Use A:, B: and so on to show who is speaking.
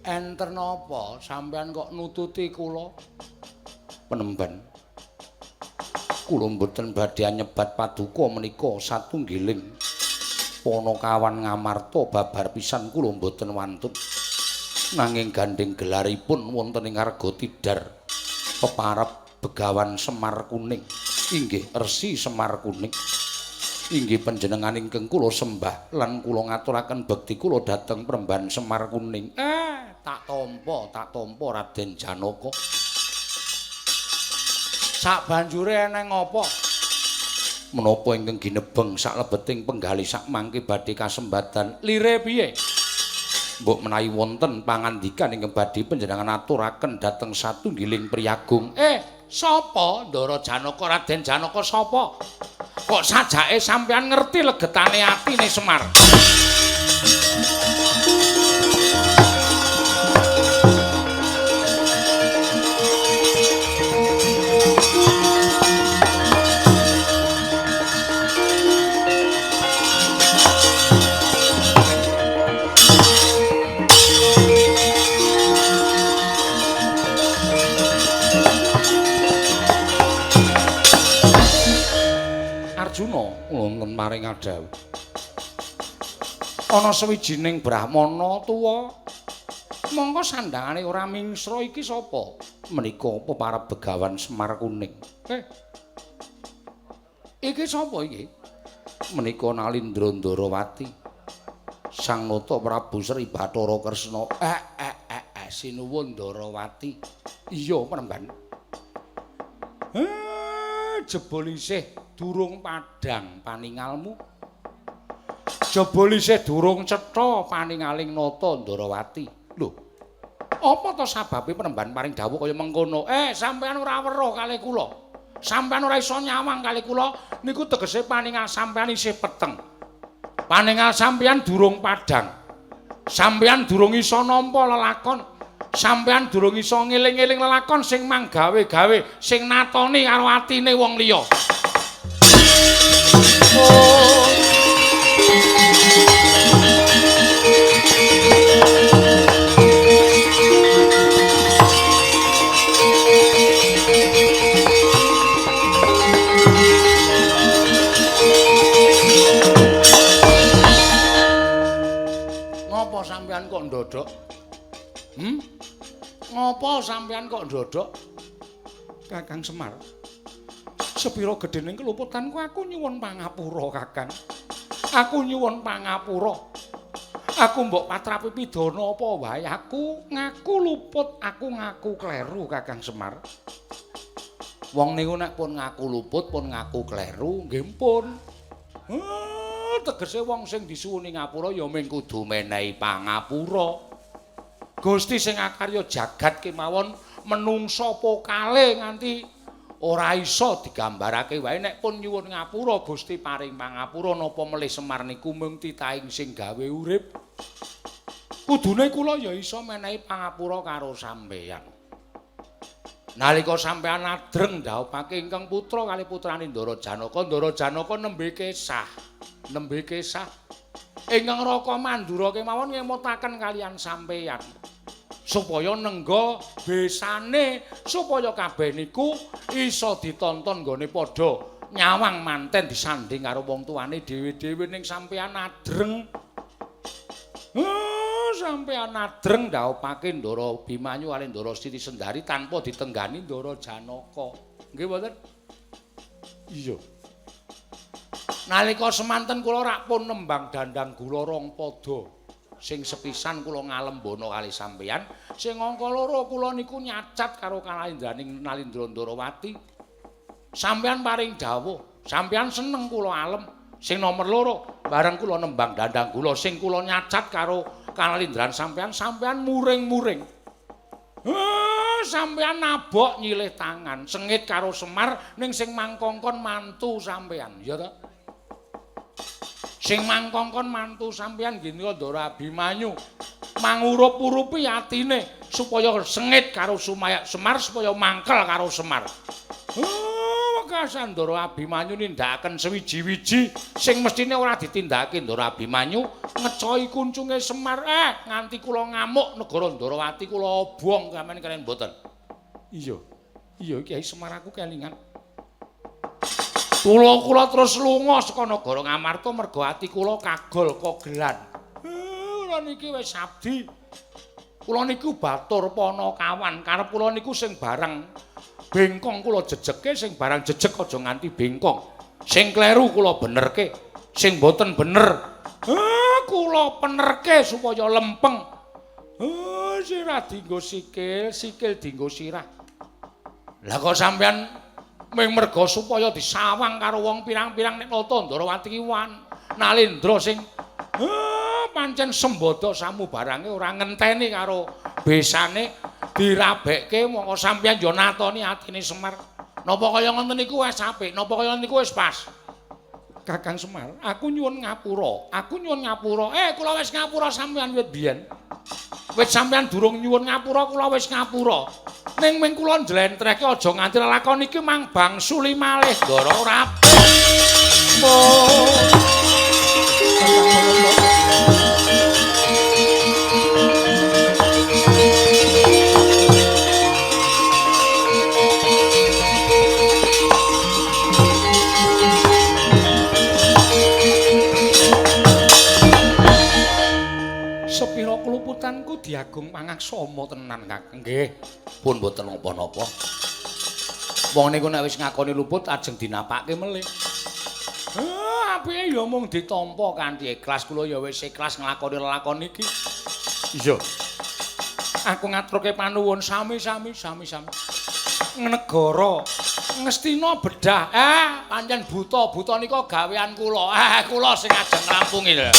A: Enten napa sampeyan kok nututi kula? Penemban. Kula mboten badhe nyebat paduka menika satunggiling Panakawan Ngamarta babar pisan kula mboten wantun. Nanging gandheng gelaripun wonten ing Arga Tidar peparab Begawan Semar Kuning. Inggih Resi Semar Kuning. Inggih panjenengan ingkang kula sembah lan kula ngaturaken bekti kula dhateng Premban Semar Kuning. Tak tampa Raden Janaka. Sabanjure eneng apa? Menapa ingkang ginebeng saklebeting penggalih sakmangke badhe kasembatan? Lire piye? Mbok menawi wonten pangandikan ingkang badhe panjenengan aturaken dhateng satunggiling priyagung. Sapa Ndara Janaka? Raden Janaka sapa? Kok sajake sampeyan ngerti legetane atine Semar? Arjuna wonten paring adhawuh. Ana sawijining brahmana tuwa mongko sandangane ora mingsra iki sapa? Menika peparab Begawan Semar Kuning. Iki sapa iki? Menika Nalindra Ndarawati. Sang Nata Prabu Sri Bathara Kresna. Sinuwun Ndarawati. Iya, Penemban. Jebul isih durung padhang paningalmu. Jebul isih durung cetha paningaling Nata Ndarawati. Lho, apa to sababe Penemban paring dawuh kaya mengkono? Sampeyan ora weruh kalih kula. Sampeyan ora iso nyawang kalih kula niku tegese paningal sampeyan isih peteng. Paningal sampeyan durung padhang. Sampeyan durung iso nampa lelakon. Sampeyan durung iso ngeling-eling lelakon sing manggawe-gawe, sing natoni karo atine wong liya. Oh. Ngopo sampeyan kok ndodhok? Ngopo sampeyan kok ndodhok? Kakang Semar. Sepira gedhening keluputanku aku nyuwun pangapura, Kakang. Aku nyuwun pangapura. Aku mbok patrapi pidana apa wae, aku ngaku luput, aku ngaku kleru, Kakang Semar. Wong niku nek pun ngaku luput, pun ngaku kleru, nggih pun. Tegese wong sing disuwuni ngapura ya mung kudu menehi pangapura. Gusti sing akarya jagat kemawon menungsa pokale nganti ora iso digambarake wae nek pun nyuwun ngapura Gusti paring pangapura napa melih Semar niku mung titahing sing gawe urip. Kudune kula ya iso menehi pangapura karo sampeyan. Nalika sampeyan adreng dhaupake ingkang putra kali putrane Ndara Janaka, Ndara Janaka nembe kesah. Nembe kesah. Ingkang Raka Mandura kemawon ngemutaken kaliyan sampeyan. Supaya nengga besane, supaya kabeh niku iso ditonton nggone padha nyawang manten disanding karo wong tuane dhewe-dhewe ning sampeyan adreng. Sampeyan adreng dhaupake Ndara Bimanyu kali Ndara Siti Sendari tanpa ditenggani Ndara Janaka. Nggih mboten? Iya. Nalika semanten kula rak pun nembang dandang gula rong pada. Sing sepisan kula ngalembono kali sampeyan, sing angka loro kula niku nyacat karo kalaindraning Nalindra Ndarawati. Sampeyan paring dawuh, sampeyan seneng kula alem. Sing nomor loro, bareng kula nembang dandang gula sing kula nyacat karo kalindran sampeyan, sampeyan muring-muring. Sampeyan nabok nyilih tangan, sengit karo Semar ning sing mangkongkon mantu sampeyan, ya ta? Sing mangkongkon mantu sampeyan nggih nika Ndara Abimanyu mangurup-urupi atine supaya sengit karo Sumayak Semar, supaya mangkel karo Semar. Sandara Abimanyu nindakaken sewiji-wiji sing mestine ora ditindakake Ndara Abimanyu, ngecohi kuncunge Semar. Nganti kula ngamuk negara Ndarawati kula obong sampeyan kaliyan mboten. Iya. Iya Kyai Semar aku kelingan. Kula terus lunga saka negara Ngamarta mergo ati kula kagol kogelan. Kula niki wis abdi. Kula niku batur panakawan, karep kula niku sing barang bengkong kula jejeke, sing barang jejeg aja nganti bengkong. Sing kleru kula benerke, sing boten bener kula penerke supaya lempeng. Sirah dienggo sikil, sikil dienggo sirah. Lah kok sampean ming merga supaya disawang karo wong pirang-pirang nek nata Ndarawati ki Nalendra sing pancen sembada samubarange ora ngenteni karo besane dirabekke mongko sampeyan ya natoni atine Semar. Napa kaya ngoten niku wis apik, napa kaya niku wis pas. Kakang Semar, aku nyuwun ngapura, aku nyuwun ngapura. Kula wis ngapura sampeyan wit biyen. Wit sampeyan durung nyuwun ngapura, kula wis ngapura. Ning ming kula njlentrehke aja nganti lelakon iki mang bangsuli malih Ndara ora apik. Sepira kluputanku diagung pangaksama tenan, Kakang. Nggih, pun mboten napa-napa. Wong niku nek wis ngakoni luput ajeng dinapake melih. Apike ya mung ditampa kanthi ikhlas. Kula ya wis ikhlas nglakoni lelakon iki. Iya. Aku ngaturke panuwun sami-sami sami-sami. Negara Ngastina bedah. Pancen buta-buta nika gawean kula. Kula sing ajeng ngrampungi lho.